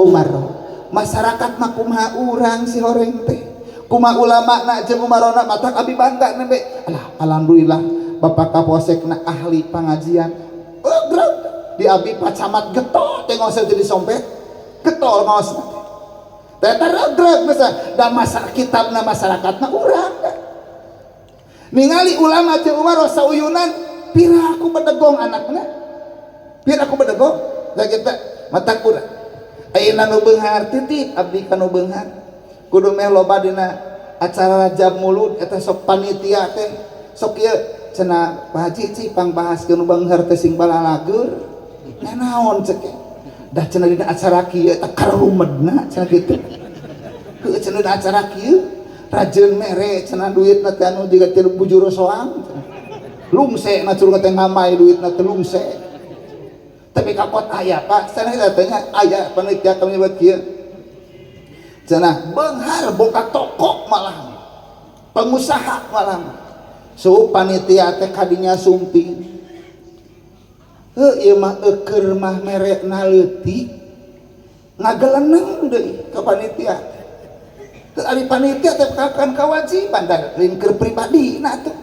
umaro. Masyarakat mah kumaha urang si horeng teh, kumaha ulama na jeung umarona. Matak abi bangga nembe. Alah, alhamdulillah Bapak Kapolsek na ahli pengajian. Oh, gerak di abi Pak Camat getol teh ngaos jadi sompet, getol ngaos teh teh regreg masa da masa kitabna masyarakatna urang ningali ulama jeung umaro sauyunan. Pira aku bedegong anakna, pira aku bedegong da kita mata kurang. Ayeuna nu beunghar, titip abdi ka nu beunghar, kudu meh loba dina acara Rajab Mulud eta sok panitia teh sok ieu cenah, "Pak Haji, cik pangbahaskeun nu beunghar teh sing balalageur." Naon cek dah cenah, dina acara kieu eta karumedna cenah kitu. Heuh, cenah dina acara kieu rajeun mere cenah duitna teh anu jiga tilu bujur soang lungse na curug teh ngamai duitna teh lungse. Tapi kapot aya, Pak, cenah teh nya aya panitia kami buat kieu cenah, beunghar boga toko, malah pengusaha malah. So panitia teh kadinya sumping. Heuh, ieu mah eueur mah merekna leutik, ngageleneng deui ka panitia. Teu ari panitia teh kan kewajiban da lain keur pribadi na tuh,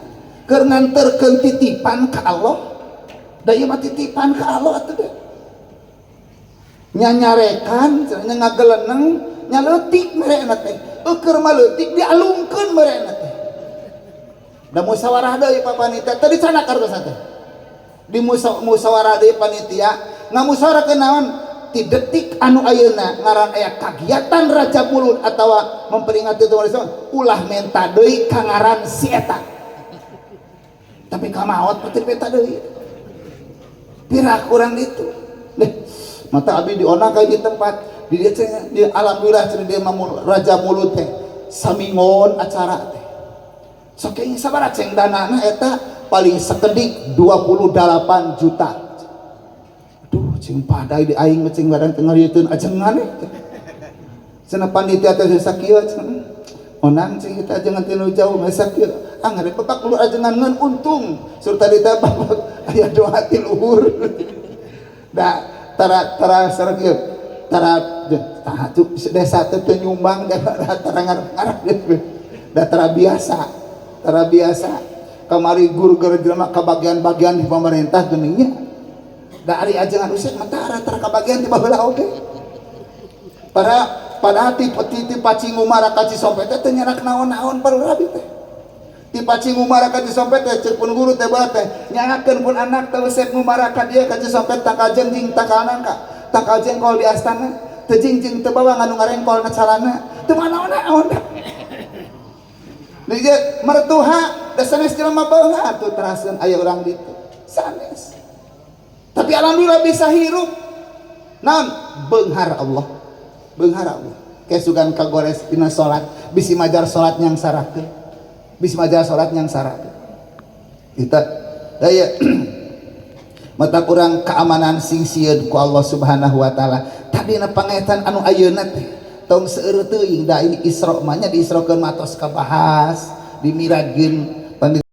keur nganterkeun titipan ka Allah. Da ieu mah titipan ka Allah atuh deh. Nyanyarekan cenah ngageleneng nya leutik merekna teh. Eueur mah leutik dialungkeun merekna teh. Da musyawarah deui Pak panitia tadi cenah kartos teh. Di musyawarah deui panitia ngamusyawarahkeun naon ti detik anu ayeuna ngaran aya kagiatan Rajab Mulud atawa memperingati itu ulah menta deui ka ngaran si eta. Tapi kamaot pati menta deui. Pira kurang itu deh mata abi diona kayak di tempat di dia cenah di alhamdulillah cenah dia mah Rajab Mulud teh samingon acara teh sok kayaknya sabaraha ceng danana eta, paling sekedik 28 juta. Aduh, cing padai di aing mah cing badan teu ngarieun ajengan cenah. Panitia teh sakieu cenah, onang cing kita ajengan tinu jauh mah sakieu. Ah, ngare bapak keluar ajengan ngan untung sur tadi teh bapak aya doa ti luhur da tara tara sakieu tara tah tuh desa teh teu nyumbang da tara ngarep-ngarep da tara biasa, tara biasa kamari gur-gur jelema kabagian-bagian di pemerintah geuning nya. Da ari ajengan usep mah tara tara kabagian di baheula oge. Para pada hati peti ti Pacingumara ka Cisompet teh teu nyarak naon-naon baru rabi teh. Ti Pacingumara ka Cisompet teh ceuk pun guru teh bae teh nyangakeun pun anak teh usep ngumara ka dieu ka Cisompet tangkal jengjing, tangkal nangka, tangkal jengkol di astana teu jingjing, teu bawa nganu ngarengkol na calana teu naon-naon. Di dieu mertuha da sanes jelema beunghar atuh teraseun aya urang ditu sanes. Tapi alhamdulillah bisa hirup. Naon? Beunghar Allah. Beunghar Allah. Kesugan kagores dina salat, bisi majar salat nyangsarakeun. Bisi majar salat nyangsarakeun. Kita daya mata kurang keamanan sing sieun ku Allah Subhanahu wa taala. Tadina pangetan anu ayeuna teh tong seueur teuing da ini Isra mah nya diisrokeun matos kabahas, dimirajkeun.